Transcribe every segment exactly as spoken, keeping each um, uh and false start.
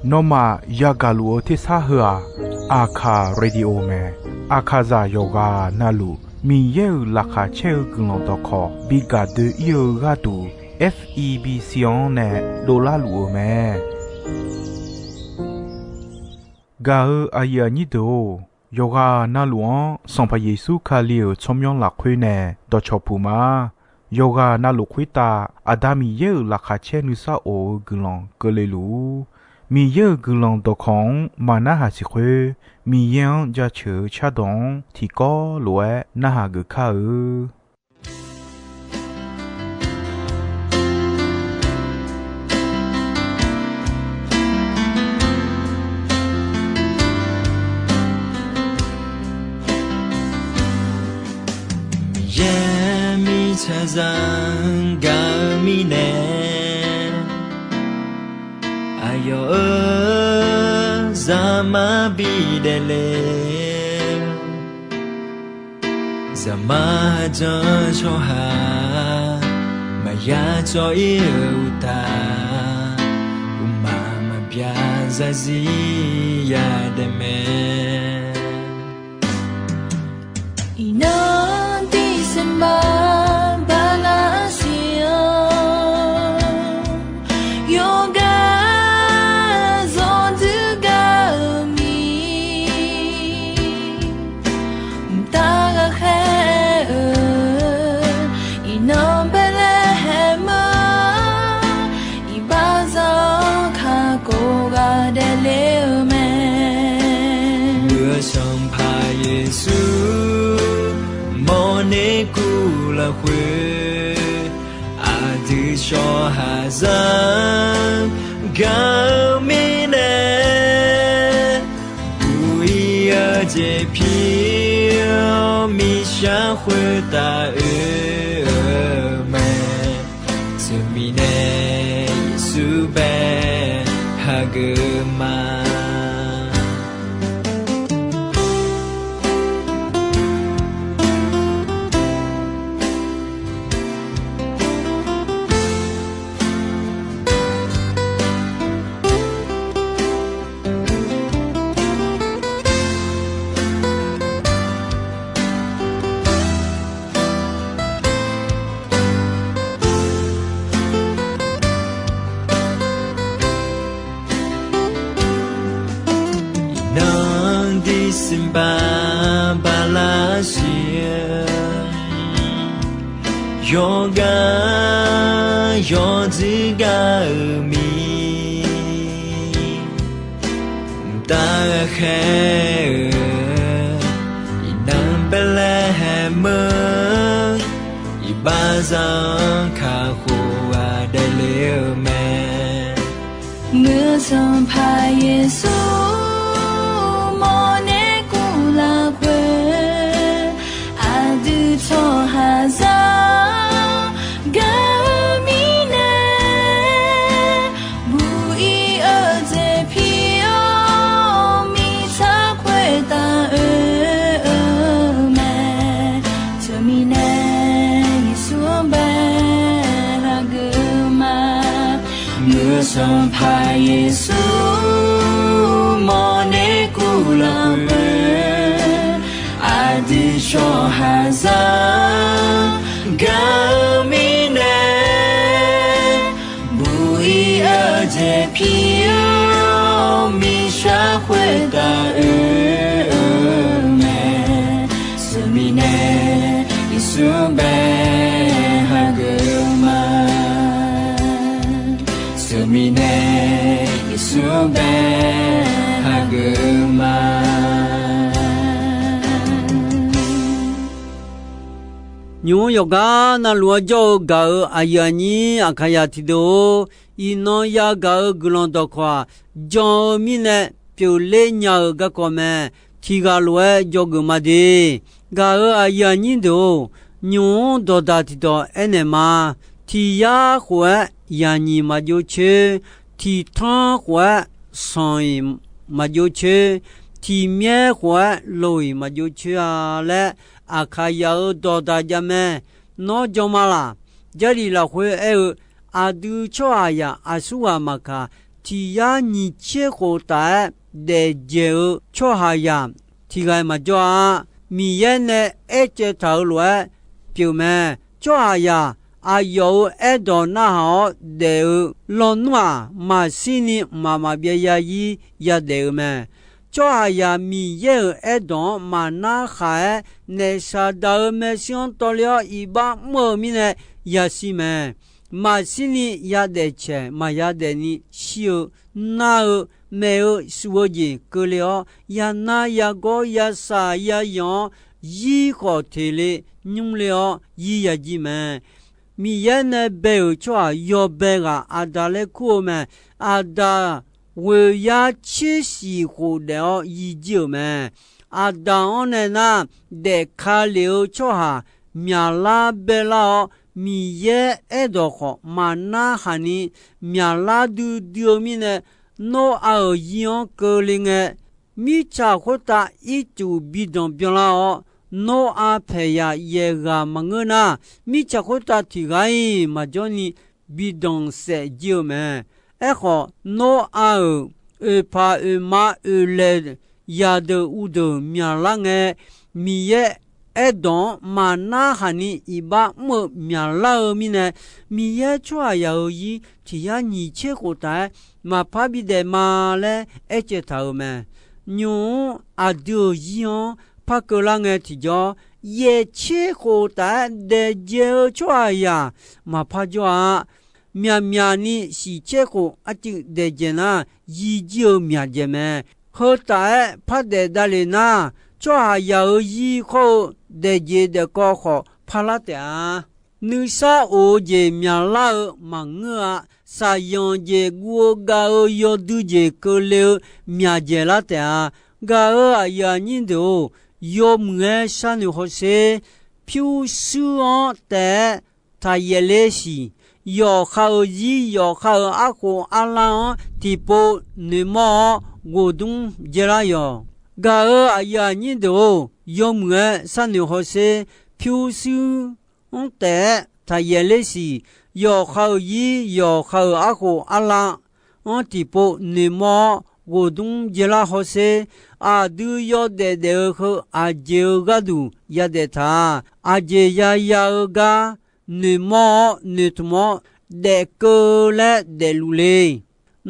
Nawmaf yagaq luf-eu tersar heu-aq, Aqkaq Radio mae. Aqkaqzaq yawqghaq navluf Miqyaer-euq laqkhaq caer-eu guiqlanq dawqkawq bi gaq doe-ir-eu gharduq, F E B C-anr nae dovlar luf-eu mae. Gaq-eu aqyuif aqnyir deuq-or, yawqghaq navluf-anr Sanqpaq Yeqsur Kali-euq tsawrmyanr lafkhoer nae dawqcawq puq ma. Yawqghaq navluf khoertav Aqda Miqyaer-euq laqkhaq caer nuisar of-eu guiqlanq keuvle luf-ur. Miqyaer-euq guiqlanq dawqkawq-anr maqnarhaq siq khoer, Miqyaer-anr jaceuq-eu cardawq-anr tiqkawv lof-aer narhaq geuf kar-eu. Miqyaer mirtsaqzaq gaq-eu mirnae, aqyawf-euq zaqmar bidaef le. Zaqmar janr tsawrhaq maqya cawv-ir-eu uqtaf, uqmaq maqbyav zarzir yadaef mae. Iqnan December bala siq-anr, yawqghaq zawqdui gaq-eu mir, mqtav ghaqkhaer-eu iqnan Baeqlaeqhaeq meuq, iqbaxzaq-anr kakhof ghaq daefle-eu mae. Muiq-eu Sanqpaq Yeqsur mawrner kuv lafkhoer, aqdui tsawrhaqzaq gaq-eu mirnae, buq-ir-eu jeq pir-awr miqshaq khoertav oe-eu mae. Teumirnae Yeqsur bae hageuf ma. Iqnan December bala siq-eu, yawqghaq yawqdui gaq-eu mir, mqtav ghaqkhaer-eu iqnan Baeqlaeqhaeq meuq, iqbaxzaq-anr kakhof ghaq daefle-eu mae. Muiq-eu Sanqpaq Yeqsur mawrner kuv lafkhoer, aqdui tsawrhaqzaq gaq-eu mirnae, buq-ir-eu jeq pir-awr miqshaq khoertav oe-eu mae. Teumirnae Yeqsur bae hageuf ma. Muiq-eu Sanqpaq Yeqsur mawrner kuv lafkhoer, aqdui tsawrhaqzaq gaq-eu mirnae, buq-ir-eu jeq pir-awr miqshaq khoertav oe-eu mae. Teumirnae Yeqsur bae hageuf ma. Teumirnae Yeqsur bae hageuf ma. Nymq-mr yawqgar navluf-anr jawr-eu gaq-euq aqyuif aqnyir Aqkaqzaq tiqdeuq-or, iqnan yagaq-eu guiqlanq dawqkawq-aq, jan-eu mirnae pyeufler nya-euq garkawv mae. Tiqghaq lof-aer dzawgeuf ma de. Gaq-euq aqyuif aqnyir deuq-or, nymq-mr dawqdaq tiqdawq aernaeq ma. Tiq yar khof-aer yaqnyiq maqjov coer, tiq tanr khof-aer sanq-iq maqjov coer, tiq myaer khof-aer loq-iq maqjov coer-a laer, Aqkaqzaq-euq dawqdaq jav mae. Nawr jan ma laq? Jarlif lafkhoer aer-eu, Aqdui tsawrhaqzaq aqsurghaq maqkaq, tiq yar nyiq tser khof taf-aer daef dzaeq-eu tsawrhaqzaq tiq ghaq-iq maqjawr-a. Miqyaer nae aercaev taq-euq lof-aer pyeuf mae. Tsawrhaqzaq aqyawf-euq aerdawq narhaq-awr daef-eu lawnmr-aq, maqshir ni mqmaq maqbyav zarzir yadaef-eu mae. Tsawrhaqzaq Miqyaer-euq aerdawq-anr maqnar khaq-aer, naef Saqdaq-euq maershuir-anr tawvle-awr iqbax mr-eu mirnae yashir mae. Maqshir ni yadaef caeq maqya daefni shir-eu, nar-eu, maef-eu, suf-eu jeq keuvle-awr, yanar yagawr yasaq yayanq-awr, zir khawf teq le nymr le-awr zir ya jir mae. Miqyaer nae bae-euq tsawrhaq yawbae ghaq Aqdaq laer kur-eu mae. Aqdaq ghoeq yar tser shiq khof daef-awr zir jir-euq mae. Aqdaq-anr nae nar, daefka lef-eu tsawrhaq myaqlar baelar-awr, Miqyaer aerdawq khawf maqnar haq ni myaqlar duidui-eu mirnae, Noraq-euq zir-anr keuvle ngae, mirtsaq khoertav ircuf bi danqbyan lar-awr, Noraq paeq yaq yaeq ghaq maqngeur nar, mirtsaq khoertav tiq ghaq-iq maqjawr ni bi danqsaef jir-eu mae. Aerkhawf, Noraq-euq oeqpaq oeqma oeqlaeq zaqdeuq uvdeuq myaqlar ngae, Miqyaer aerdawq-anr maqnar haq ni iqbax mr-eu myaqlar-eu mirnae, Miqyaer tsawrhaqzaq-euq zir tiq yar nyiq tser khof taf-aer maqpar bidaef ma laer aercaev taq-euq mae. Nymq-mr aqdui-euq zir-anr par keuvlar ngae tiqjawr, yaeq tser khof taf-aer daef dzaeq-eu tsawrhaqzaq maqpar jawr-a. Myaqmyaq ni shiq tser khof arcuiv daef dzaeq nar, zir jir-eu myaq dzaeq mae. Heu taf-aer par daef davlef nar, tsawrhaqzaq-euq zir khawr-eu daef jeq daef kawv khawf parlar taef-a. Nuisar of-eu jeq myaqlar-eu maqngeur-a. Shaqzanq jeq guv-eu gav-eu yawdui jeq keuvle-eu myaq dzaeqlar taef-a. Gaq-euq aqyuif aqnyir deuq-or, yawmuiq-aer sharnoeq hawsher. Pyurshuir-anr taef-aer taqyaef ler siq. Yawqha-euq zir, yawqha-euq arkhof arlar-anr tiqpov noeqmawr-awr, ghofdmr dzaelar yawq. Gaq-euq aqyuif aqnyir deuq-or, yawmuiq-aer sharnoeq hawsher. Pyurshuir-anr taef-aer taqyaef ler siq. Yawqha-euq zir, yawqha-euq arkhof arlar-anr tiqpov noeqmawr-awr, ghofdmr dzaelar hawsher. Aqdui yawdaef daef-eu heu aqjeq-eu gharduq yadaef taq-a. Aqjeq yaya-eu gar noeqmawr-awr noeqtmq-awr daefkeuv laer daefluf le.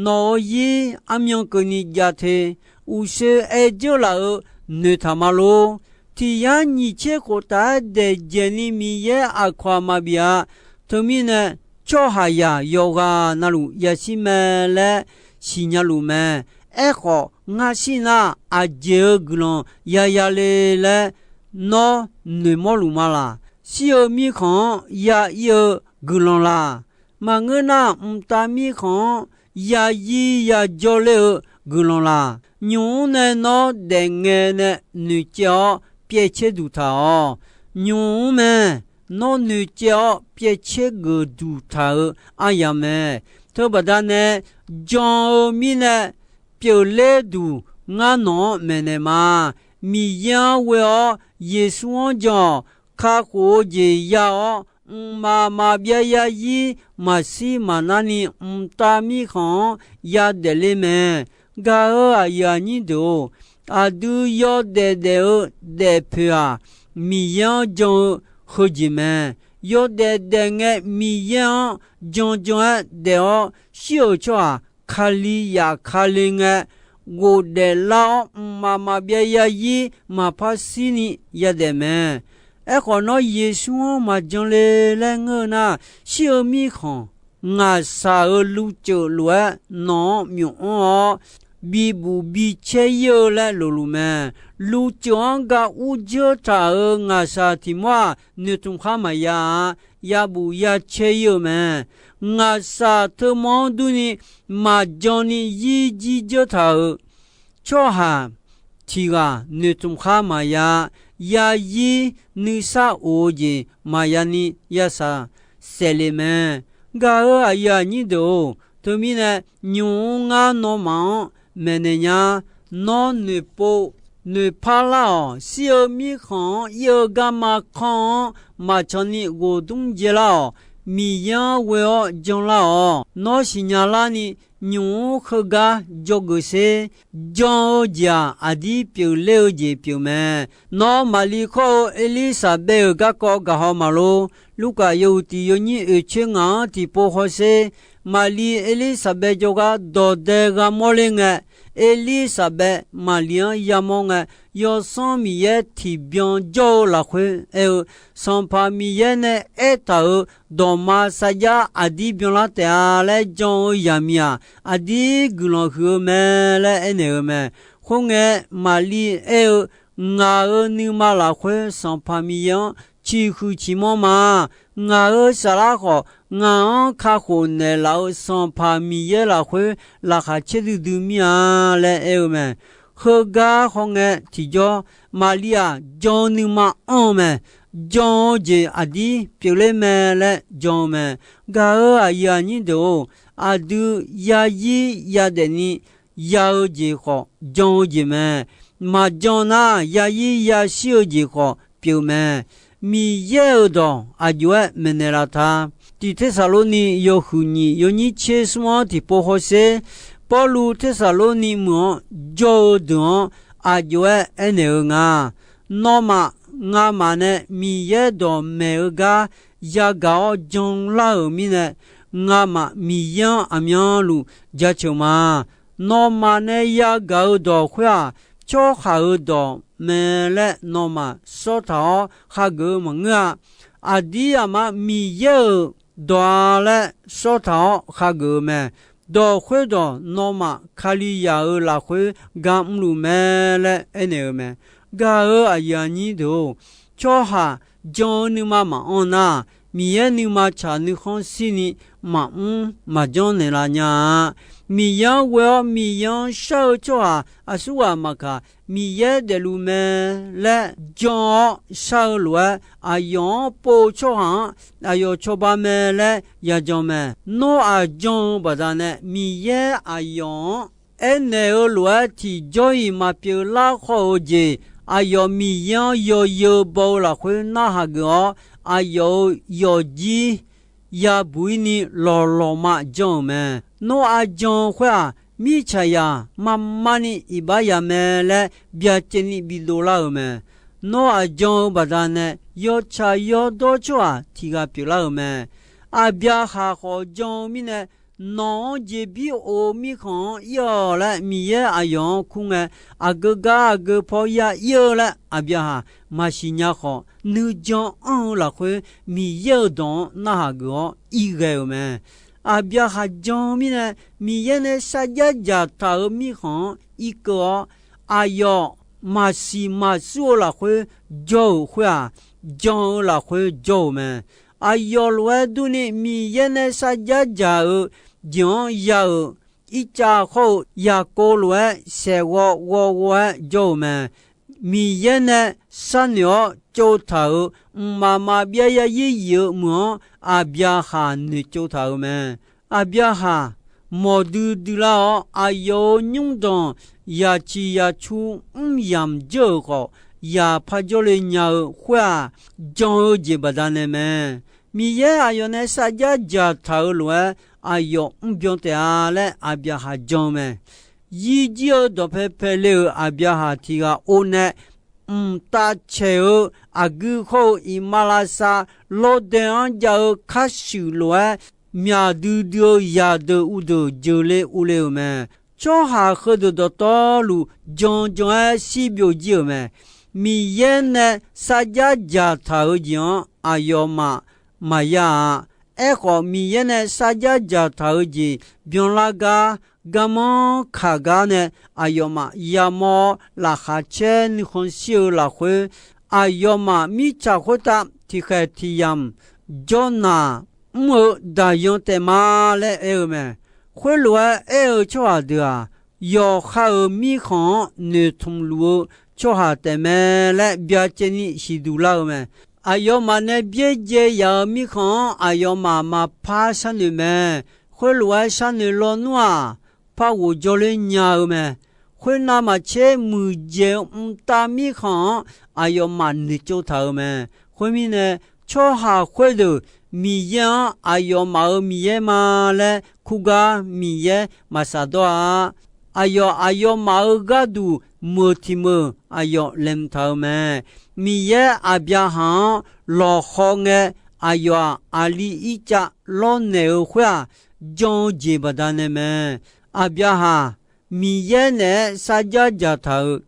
Nawq-euq zir armyan keuvni jav te. Uqshoe aer dzeur laf-eu noeqtaq ma lor. Tiq yar nyiq tser khof taf-aer daef dzaeq ni Miqyaer aqkawq-aq maqbif-a. Teumirnae, tsawrhaqzaq yawqghaq navluf yashir mae laer siqnya luf mae. Aerkhawf, ngar shir nar aqjeq-eu guiqlanq yaya le laer nawr noeqmawr luf ma laq? Shir-eu mirkhanq-anr ya ir-eu guiqlanq laq? Maqngeur nar, mqtav mirkhanq-anr ya zir ya jawr ler-eu guiqlanq laq? Nymq-mr nae nawr daefngae nae noeqcaev-awr pyaev caer duq taq-awq. Nymq-mr mae, nawr noeqcaev-awr pyaev caer geuf duq taq-eu aryamq mae. Teubaqda nae jan-eu mirnae pyeufler duq ngar nawq-anr maeqnaeq ma. Miqyaer-anr ghoe-awr Yeqsur-anr jan-awq. Kakhof-eu jeq ya-awr, mqmaq maqbyav zarzir maqshir maqnar ni mqtav mirkhanq-anr yadaef ler mae. Gaq-euq aqyuif aqnyir deuq-or, aqdui yawdaef daef-eu daefpoeq-aq, Miqyaer-anr jan-eu heujeq mae. Yawdaef daef ngae Miqyaer-anr jan jan-aer daef-awr shir-euq tsawrhaq Kali yaf Kali ngae, ghofdaef lar-awr mqmaq maqbyav zarzir maqpar shir ni yadaef mae. Aerkhawf, nawr Yeqsur-anr maqjan le laer ngeur-eu nar, shir-eu mirkhanq ngaqshaq-euq luvtseuf lof-aer nawq-anr myof-anr-awr, bibuf bicaer ir-eu laer lofluf mae. Luvtseuf-anr ga urdzeur taq-euq ngaqshaq tiq mawr-aq, noeqtmq khar maqya-a. Yabuf yacaer ir-eu mae. Ngaqshaq teumanr durni maqjan ni zir jir dzeur taq-euq tsawrhaq tiq ghaq noeqtmq khar maqya, yarzir nuisar of-eu jeq maqya ni yashaq saef le mae. Gaq-euq aqyuif aqnyir deuq-or, teumirnae nymq-mr ngar nawmaf-anr maeqnaeq nya. Nawr noeqpov noeqpar lar-awq. Shir-eu mirkhanq-anr ir-eu garma kanr-anr maqcan ni ghofdmr dzae lar-awq. Miqyaer-anr ghoe-awr janlar-awq. Nawr siqnya larni, nymq mr heugar dzawgeuf sher. Jan-eu jeq-aq, aqdir pyeufler-eu jeq pyeuf mae. Nawr Maqli khawr-eu Erlirsaqbaev-euq garkawv gaqhaw maqlor. Lurkaf yawhuiq tiq yawnyir oeq coer ngaq-anr tiqpov hawsher. Maqli Erlirsaqbaev jawrgar dawqdae gha mawrler ngae, Erlirsaqbaev Maqli-anr yamawr ngae, Yawsanr Miqyaer tiqbyan jawr-eu lafkhoer aer-eu, Sanqpaq Miqyaer nae aertaq-euq dawqma sarjax aqdir byanlar taef-a laer jan-eu yaqmiq-aq, aqdir guiqlanq huiq-eu mae laer aernaeq-eu mae. Khoerngae, Maqli aer-eu, Ngaq-euq nuima lafkhoer Sanqpaq Miqyaer-anr ciqhuiq ciqmanr ma. Ngaq-euq saflar khawf, ngaq-anr kakhof naeqlaf-eu Sanqpaq Miqyaer lafkhoer laqkhaq caer duidui mir-a laer aer-eu mae. Heugar hawngae tiqjawr, Maqli-aq, jan-eu nuima anr-eu mae. Jan-eu jeq aqdir pyeufler mae laer jan-eu mae. Gaq-euq aqyuif aqnyir deuq-or, aqdui yazir yadaef ni ya-eu jeq khawf, jan-eu jeq mae. Maqjan nar, yazir yashir-eu jeq khawf pyeuf mae. Miqyaer-euq dawq aqjox-aer maeqnaeq laf ta. Tiq Tersaqlorni yawhuiq nyiq yawnyir tser smr-anr tiqpov hawsher. Pawrluv Tersaqlorni meuq-anr jawr-eu deuq-anr aqjox-aer aernaeq-eu nga. Nawmaf, ngamaf nae Miqyaer dawqmaeq-eu gar yagaq-awr janlar-euq mirnae, ngamaf Miqyaer-anr aqmyanluf jaceuq ma. Nawmaf nae yagaq-eu dawq khoer-aq, tsawrhaq-euq dawq mae laer nawmaf sawrtaq-awr hageuf-eu maqngeur-a. Aqdir aqma Miqyaer-euq dawq-a laer sawrtaq-awr hageuf-eu mae. Dawq khoerdawq nawmaf Kalizaq-euq lafkhoer ga mrluf mae laer aernaeq-eu mae. Gaq-euq aqyuif aqnyir deuq-or, tsawrhaq jan-eu nuima maqanr nar, Miqyaer nuima tsaq nuikhanr shirni maqmr maqjanr naeqlaf nya-a. Miqyaer-anr ghoe-awr Miqyaer-anr shar-eu tsawrhaq aqsurghaq maqkaq, Miqyaer daefluf mae laer jan-awr shar-eu lof-aer, aqyawf-anr pov-eu tsawrhaq-anr aqyawf cawba mae laer yajan mae. Noraq jan-eu baqdanae Miqyaer aqyawf-anr aernaeq-eu lof-aer tiqjawr-iq maqpyeuf lar khawf-eu jeq, aqyawf Miqyaer-anr yawzeu baw-eu lafkhoer narhaq geuf-awr, aqyawf-euq yawqjir yabuq-ir ni lawqlawqma jan-euq mae. Noraq jan-eu khoer-aq, mirtsaqzaq marmarni iqbax ya mae laer byacaevni bidov lar-euq mae. Noraq jan-eu baqdanae yawtsaq yawdawr tsawrhaq tiq ghaq pyeuflar-euq mae. Aqbyaqhaq khawf jan-eu mirnae, nawq-anr jeqbir of-eu mirkhanq-anr ir-awq laer Miqyaer aqyawf-anr kur ngae, aqgeu gar aqgeu paw ya ir-eu laer Aqbyaqhaq maqsiq nya khawf, nuijan anr-eu lafkhoer Miqyaer-euq dawq-anr narhaq geuf-awr ir ghae-euq mae. Aqbyaqhaq jan-eu mirnae, Miqyaer nae sarjax dzaqtaq-euq mirkhanq-anr irkeuv-awr, aqyawf maqsiq maqsur-eu lafkhoer jawr-euq khoer-aq, jan-eu lafkhoer jawr-euq mae. Aqyawf lof-aer durni Miqyaer nae sarjax dzaq-eu jeq-anr ya-euq ircav khawr-eu Yaqkov lof-aer saeqghawv ghawv ghawv-aer jawr-euq mae. Miqyaer nae sharnoeq-awr tsovtaq-euq mqmaq maqbyav yarzir yif-eu meuq-anr Aqbyaqhaq noeqtsov taq-euq mae. Aqbyaqhaq mawqdui dui lar-awr, aqyawf-euq nymrdanq yaqciq yaqcu mr yamq dzeur-euq khawf, yaq par jawrle nya-eu khoer-aq, jan-eu jeq baqdanae mae. Miqyaer aqyawf nae sarjax dzaqtaq-euq lof-aer aqyawf mrbyan taef-a laer Aqbyaqhaq jan-eu mae. Yirjir-eu dawqpae paele-euq Aqbyaqhaq tiq ghaq or nae, mqtav caeq-eu aqgui hawr-eu iqmalavshav lawrdae-anr jav-eu karshuif lof-aer, myaq duidui-eu zaqdeuq uvdeuq jeuqle urle-euq mae. Tsawrhaq heudeuq dawqtawvluf jan jan-aer shir byovjir-euq mae. Miqyaer nae sarjax dzaqtaq-euq jeq-anr aqyawfmaf maqya-a. Aerkhawf, Miqyaer nae sarjax dzaqtaq-euq jeq byanlar gar, garmanr kaq gar nae aqyawfmaf yamawr-awr laqkhaq caer nuikhanr shir-eu lafkhoer, aqyawfmaf mirtsaq khoertav tiqkhaeq tiq yamq jawrnaq mr-eu daqyan taef ma laer aer-eu mae. Khoerlof-aer aer-eu tsawrhaq deuq-aq, yawqha-euq mirkhanq-anr noeqtmq luf-eu tsawrhaq taef mae laer byacaevni siqduq lar-eu mae. Aqyawfmaf nae byaerdzae yaf-euq mirkhanq-anr aqyawfmaf maqpar sharnoeq mae. Khoerlof-aer sharnoeq lawnmr-aq, par ghof jawrler nya-eu mae. Khoernav maqtser muiqdzaeq-eu mqtav mirkhanq-anr aqyawfmaf noeqtsov taq-euq mae. Khoermirnae, tsawrhaq khoerdeuq Miqyaer-anr aqyawfmaf-euq Miqyaer ma laer kurgar Miqyaer maqsaq dawr-a. Aqyawf aqyawfmaf-euq gharduq meuq tiq meuq aqyawf laeqhmq taq-euq mae. Miqyaer Aqbyaqhaq-anr lawqhaw ngae, aqyawf-aq, aqli Irtsav lawrnaeq-eu khoer-aq, jan-eu jeq baqdanae mae. Aqbyaqhaq, Miqyaer naeq-aer sarjax dzaqtaq-euq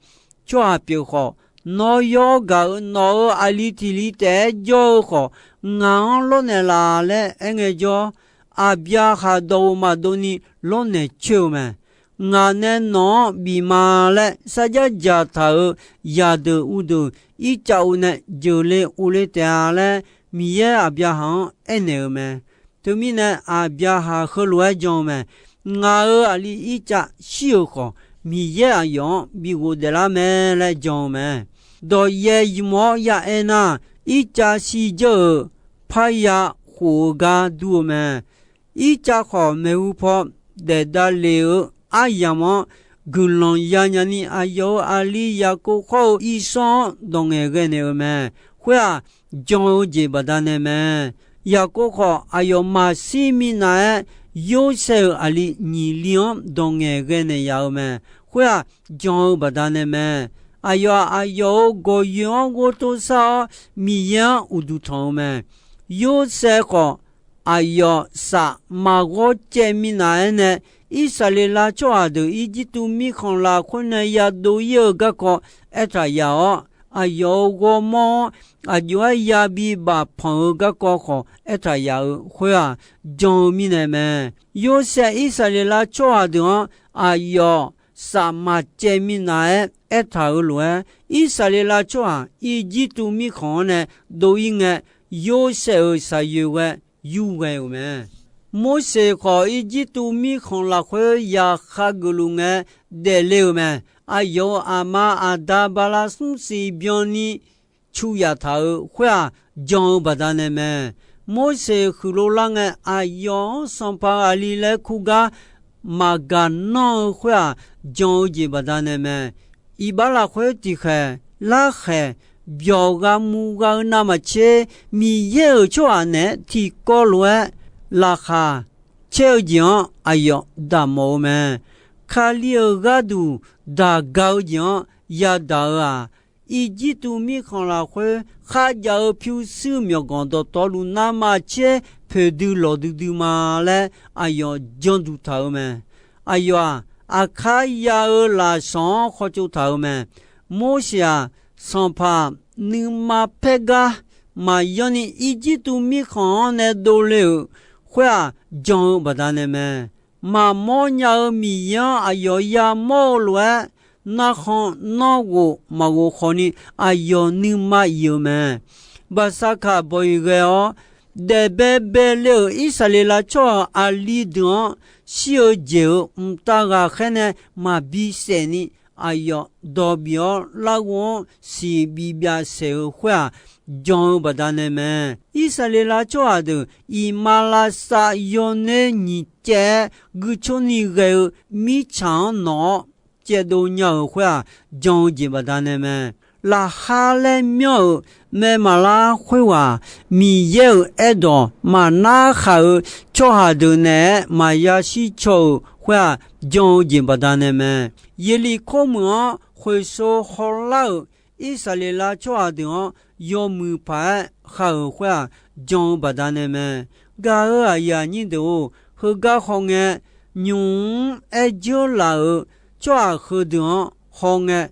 tsawrhaq pyeuf khawf, nawr yawr gaq-euq nawq-euq aqli tiq li taef-aer jawr-eu khawf, ngaq-anr lawrnaeq laf laer aerngae jawr, Aqbyaqhaq dawq-euq maqdov ni lawrnaeq coer-eu mae. Ngaq nae nawq-anr bif ma laer sarjax dzaqtaq-euq yaqdeuq uvdeuq Irtsav-eu nae jeuqle uvle taef-a laer, Miqyaer Aqbyaqhaq-anr aernaeq-euq mae. Teumirnae, Aqbyaqhaq heulof-aer jan-eu mae. Ngaq-euq aqli Irtsav shir-euq khawf, Miqyaer aqyawf-anr bi ghofdaef lar mae laer jan-eu mae. Dawqyaeq ymq-awr ya aer nar, Irtsav shirdzeur-euq parya khof-eu gar dur-eu mae. Irtsav khawf, maeqhu paw daef davlef-eu aryamq-anr guiqlanq yanya ni, aqyawf-euq aqli Yaqkov khawr-eu Irsawr-anr dawq ngaeqghae naeq-euq mae. Khoer-aq, jan-eu jeq baqdanae mae. Yaqkov khawf, aqyawf maqshir minav-aer, Yorsaev-euq aqli nyiq li-anr dawq ngaeqghae naeq yaf-eu mae. Khoer-aq, jan-eu baqdanae mae. Aqyawf-aq, aqyawf-euq gawqyoeq-anr ghovtov sar-awr, Miqyaer-anr uqduq tanq-eu mae. Yorsaev khawf, aqyawf saf maqghawr caev minav-aer nae, Irsaqleqlav tsawrhaq deuq Irjirtuv mirkhanq lafkhoer nae yadov ir-eu garkawv aertaq yaf-awr, aqyawf-euq ghawrmawr-anr aqjox-aer yabi bafpanq-eu garkawv khawf aertaq yaf-eu khoer-aq, jan-eu mirnae mae. Yorsaev Irsaqleqlav tsawrhaq deuq-anr aqyawf saf maqcaev minav-aer aertaq-euq lof-aer, Irsaqleqlav tsawrhaq Irjirtuv mirkhanq-anr nae dov ir ngae, Yorsaev-euq shaqyoeq ghae yurghae-euq mae. Morseq khawf, Irjirtuv mirkhanq lafkhoer yaqkhav geufluf ngae daefle-euq mae. Aqyawf-euq aqma aqda bala smrsiq byanni cu yaf taq-euq khoer-aq, jan-eu baqdanae mae. Morseq huiqlov lar ngae, aqyawf-anr sanqpaq aqli laer kur gar maqgaq nanr-eu khoer-aq, jan-eu jeq baqdanae mae. Iqbax lafkhoer tiqkhaeq larkhaeq byawq gha mu gha-eu navmaqtser, Miqyaer-euq tsawrhaq naeq-aer tiqkawv lof-aer laqkhaq caer-eu jeq-anr aqyawf daqmawf-eu mae. Kali-euq gharduq daq ga-eu jeq-anr yadaq-eu-aq, Irjirtuv mirkhanq lafkhoer kharjav-eu pyurshuir myawqganq dawqtawvluf navmaqtser poeqdui lawqdui dui ma laer aqyawf janduq taq-eu mae. Aqyawf-aq, aqkar ya-eu lafsawq-anr khawtsov taq-euq mae. Morseq-aq, sanqpaq nuima paer gar maqyanr ni Irjirtuv mirkhanq-anr nae dovle-euq khoer-aq, jan-eu baqdanae mae. Maqmawr nya-eu Miqyaer-anr aqyawf yamawr-eu lof-aer, narkhan nanrghof maqghof khawf ni aqyawf nuima iq-eu mae. Baqsaqkaq bawq-iq ghae-awr, daefbae baele-euq Irsaqleqlav tsawrhaq aqli deuq-anr shir-eu jeq-euq mqtav ghaqkhaer nae maqbi saef ni, aqyawf dawq bif-awr larghov-anr siq bibyav saeq-eu khoer-aq, jan-eu baqdanae mae. Irsaqleqlav tsawrhaq deuq iqmalavshav yawner nyiq caev-aer guicor ni ghae-eu mirtsaq-anr nawq-awr caevdov nya-euq khoer-aq, jan-eu jeq baqdanae mae. Laqkhar laer myanr-euq mae maqlar khoerghaq, Miqyaer-euq aerdawq maqnar khaq-eu tsawrhaq deuq naeq-aer maqya shir caw-euq khoer-aq, jan-eu jeq baqdanae mae. Yeqliqkor meuq-anr khoeqso hawlar-euq Irsaqleqlav tsawrhaq deuq-anr yawmuiq paq-aer khav-euq khoer-aq, jan-eu baqdanae mae. Gaq-euq aqyuif aqnyir deuq-or, heugar hawngae, nymq-mr aer dzeur laf-euq tsawrhaq heudeuq-anr hawngae,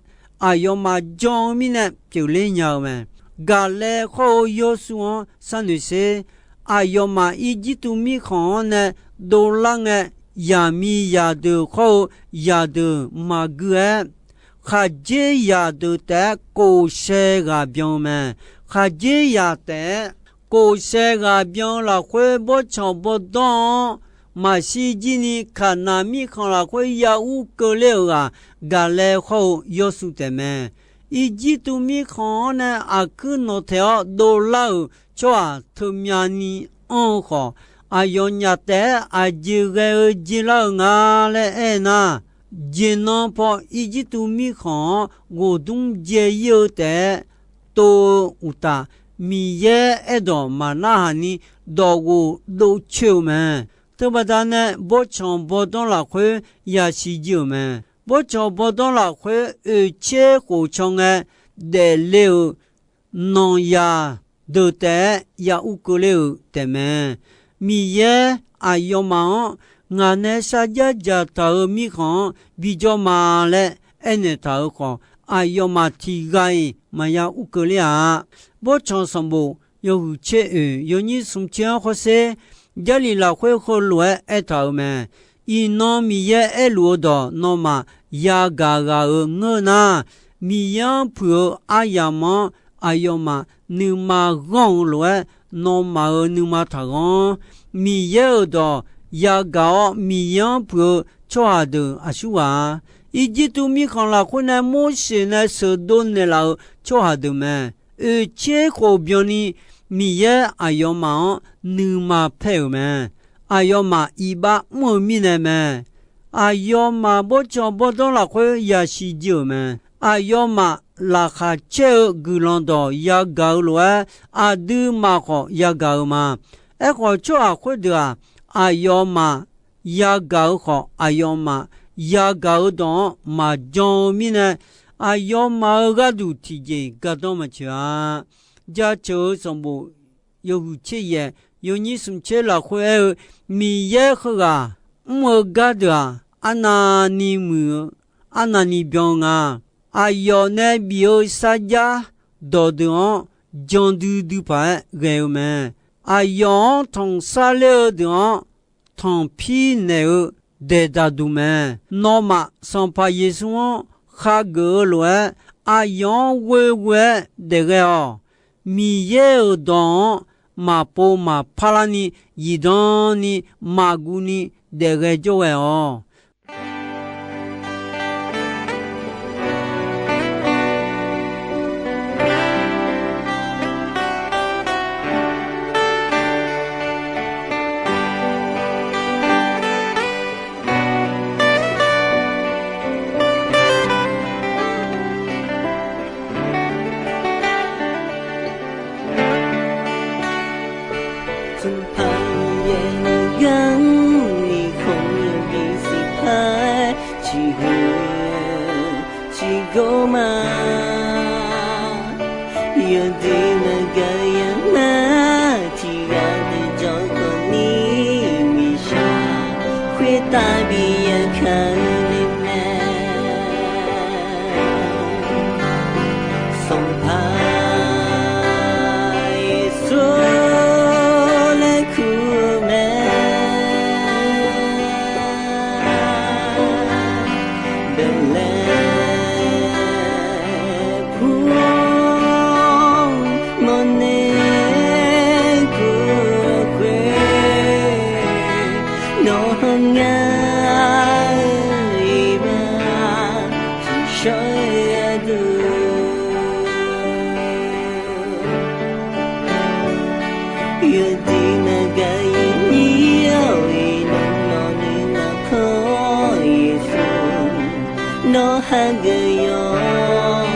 aqyawfmaf jan-eu mirnae pyeufler nya-eu mae. Gaqlae khawr-eu Yawrsuv-anr sharnoeq sher. Aqyawfmaf Irjirtuv mirkhanq-anr nae dovlar ngae, yaqmiq yaqdeuq khawr-eu yaqdeuq maqgui-aer, khaqdzerzaq deuq taef-aer kof shae ghaq byan-eu mae. Khaqdzerzaq taef-aer kof shae ghaq byan-eu lafkhoer, bawrtsanq bawrdanr-anr maqshir jir ni, Kaqnaq mirkhanq lafkhoer ya ur keuvler-euq ghaq, Gaqlae khawr-eu Yawrsuv taef mae. Irjirtuv mirkhanq-anr nae aqkuir nawqtaeq-awr dovlar-euq tsawrhaq teumyani anr-eu khawf, aqyawfnyaf taef-aer aqjeq ghae-eu jeq lar-euq nga laer aernar, jeqnan paw Irjirtuv mirkhanq-anr ghofdmr dzae ir-eu taef-aer tov-eu uqtaf, Miqyaer aerdawq maqnarhaq ni dawqghof dovcoer-euq mae. Teubaqda nae bawrtsanq bawrdanr lafkhoer yasiq jir-euq mae. Bawrtsanq bawrdanr lafkhoer oeqtser khof caw ngae, daefle-euq nanqzaq deuq taef-aer ya ur keuvler-euq taefmae. Miqyaer aqyawfmaf-anr ngaq nae sarjax dzaqtaq-euq mirkhanq-anr bijawr ma laer aernaeq taq-euq khawf, aqyawfmaf tiqghaq-iq maqya ur keuvler-a. Bawrtsanq sanqbof yawhuiq tser oeq yawnyir smq tser-anr hawsher, Jarlif lafkhoer heulof-aer aertaq-euq mae. Iqnan Miqyaer aerluf-eu dawq nawmaf yagaq ghaq-euq ngeur nar, Miqyaer-anr puiq-eu aryamq-anr aqyawfmaf nuima ghanr-eu lof-aer, nawmaf-euq nuima taqghanr. Miqyaer-euq dawq yagaq-awr Miqyaer-anr puiq-eu tsawrhaq deuq aqsur ghaq-a. Irjirtuv mirkhanq lafkhoer nae Morseq nae sheuqdov naeqlaf-euq tsawrhaq deuq mae. Oeqtser khof byanni Miqyaer aqyawfmaf-anr nuima paer-euq mae. Aqyawfmaf iqbax mr-eu mirnae mae. Aqyawfmaf bawrtsanq bawrdanr lafkhoer yasiq jir-euq mae. Aqyawfmaf laqkhaq caer-eu guiqlanq dawq yagaq-eu lof-aer, aqduimaf khawf yagaq-eu ma. Aerkhawf, tsawrhaq khoerdeuq-aq, aqyawfmaf yagaq-eu khawf, aqyawfmaf yagaq-eu dawq-anr maqjan-eu mirnae, aqyawfmaf-euq gharduq tiqjeq gardanr maqtsoeq-a. Jaceuq-eu sanqbof yawhuiq tser yaef yawnyir smq tser lafkhoer aer-eu, Miqyaer heughaq mr-eu gar deuq-aq, arnavni muiq-eu, arnavni byan-eu nga. Aqyawf nae bif-eu sarjax dawqdeuq-anr jan duidui paq-aer ghae-eu mae. Aqyawf-anr tanqsar ler-eu deuq-anr tanqpir naeq-eu daeqdaq duq mae. Nawmaf Sanqpaq Yeqsur-anr khageuf-eu lof-aer, aqyawf-anr ghoeghoe-aer daef ghae-awq. Miqyaer-euq dawq-anr maqpov maqpar larni, zifdan ni maqguv ni daef ghae jawr ghae-awq. Sanqpaq Miqyaer nuiganr ni khawf yawbi siqpar-aer ciqhuiq ciqgor ma. Yawdui maqgaq yamar tiqghaq deuq jawrkhawf ni, miqshaq khoertav bi yakaq-eu le mae. Sanqpaq Yeqsur laer kur-eu mae. Baeqlaeqpur mawrnae kur-eu khoer, nawq-anr ngar-eu iqbax tiqshawr-eu gharduq, yawdui maqgaq yawnyir-awr iqnan nawq nuinanq kanr-awr Yeqsur, nawr hageuf yawq,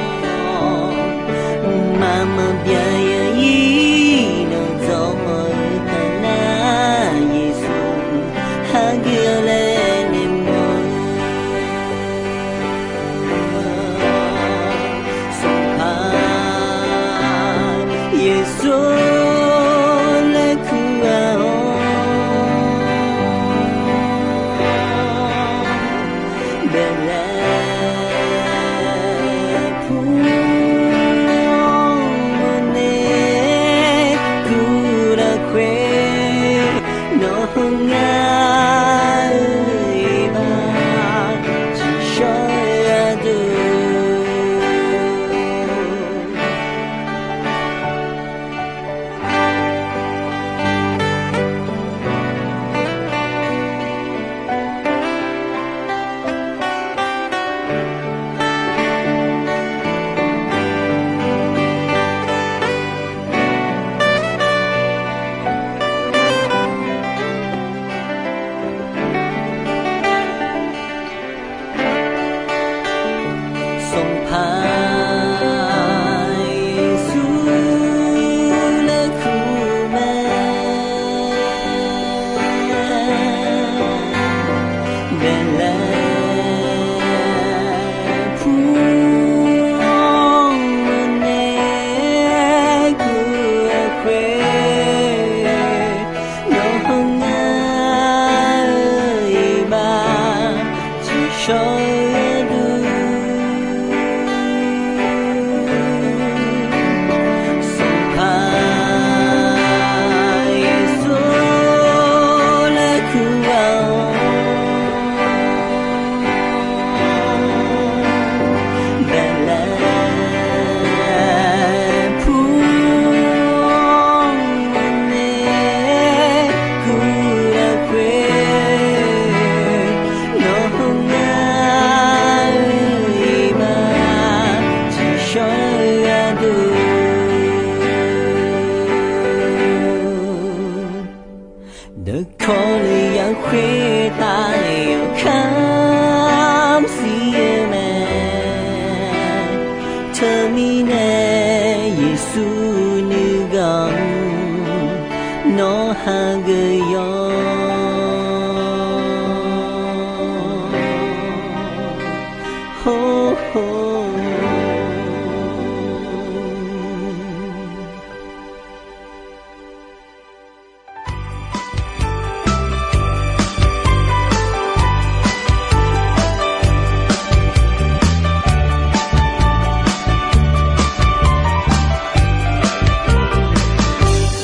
mqmaq maqbyav ya-ir nawq dzawq mawf-eu taf nar Yeqsur, hageuf-awq laer naeqmawf-eu Sanqpaq Yeqsur laer kur-a-awr, Baeqlaeqpur Baelae pur-awr nae guv-eu khoer, nawq-anr ngar-eu iqbax tiqshawr gharduq, Sanqpaq Yeqsur laer kur-awr. Baelae pur-awr nae guv-eu khoer, nawq-anr ngar-eu iqbax tiqshawr gharduq, dawqkawq lef yar khoertav yawkaq mr siq-eu mae. Teumirnae Yeqsur nuiganq-anr nawr hageuf yawq.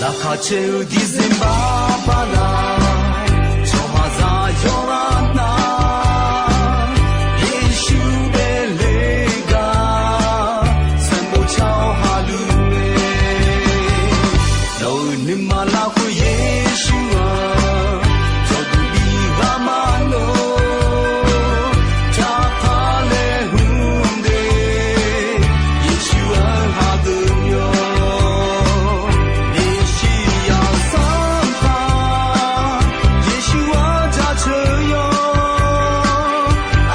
Laqkhaq caer-eu December bala, tsawrhaqzaq yawqghaq nar, Yeqsur daefle-eu gar sanqbof car-awr haqluf mae. Nawq-euq nuima lafkhoer Yeqsur-aq, cawqduq bi ghaq maqnov, jaqpaq laer hmq de, Yeqsur-anr hageuf yawq. Meqsirya Sanqpaq Yeqsur-anr jaceuq yawq.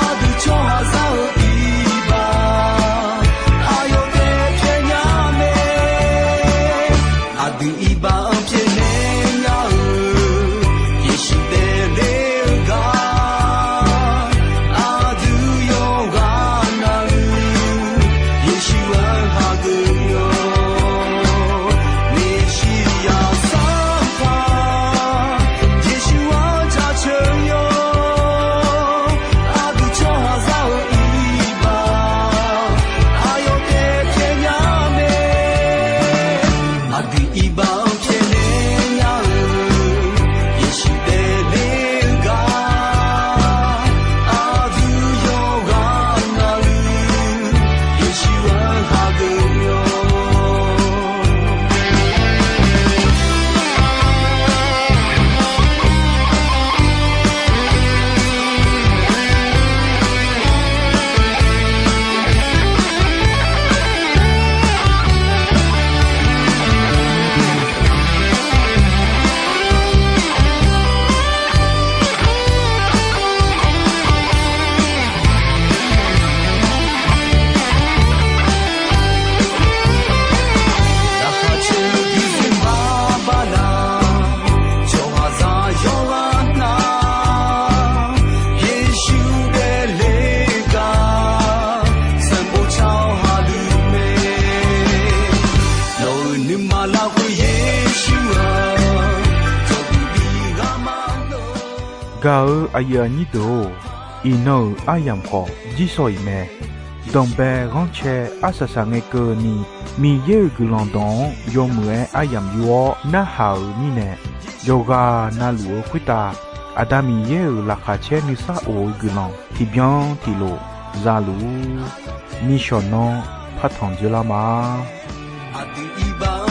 Aqdui tsawrhaqzaq-euq iqbax aqyawf taef pyaeqnya mae. Aqdui iqbax-anr pyaeqnaeq nya-eu, Yeqsur daefle-eu gar, aqdui yawqghaq navluf, Yeqsur-anr hageuf yawq. Meqsirya Sanqpaq Yeqsur-anr jaceuq yawq. Aqdui tsawrhaqzaq-euq iqbax aqyawf taef pyaeqnya mae. Aqdui iqbax-anr pyaeqnaeq nya-eu, Yeqsur daefle-eu gar, aqdui yawqghaq navluf, Yeqsur-anr hageuf yawq. Laqkhaq caer-eu December bala, tsawrhaqzaq yawqghaq nar, Yeqsur daefle-eu gar sanqbof car-awr haqluf mae. Nawq-euq nuima lafkhoer Yeqsur-aq, cawqduq bi ghaq maqnov. Gaq-eu aqyuif aqnyir deuq-or, iqnan-euq aryamq khawf jirsawq iq mae. Danqbae ghanrcae arsaq saq ngae keuvni, Miqyaer-euq guiqlanq dawq-anr yawmuiq-aer aryamq yur-awr narhaq-euq mirnae, yawqghaq navluf-eu khoertav Aqda Miqyaer-euq laqkhaq caer nuisar of-eu guiqlanq tiqbyan tiqlof za luf-ur. Nishawq nanr partanq dzoerlar ma. Aqdui iqbax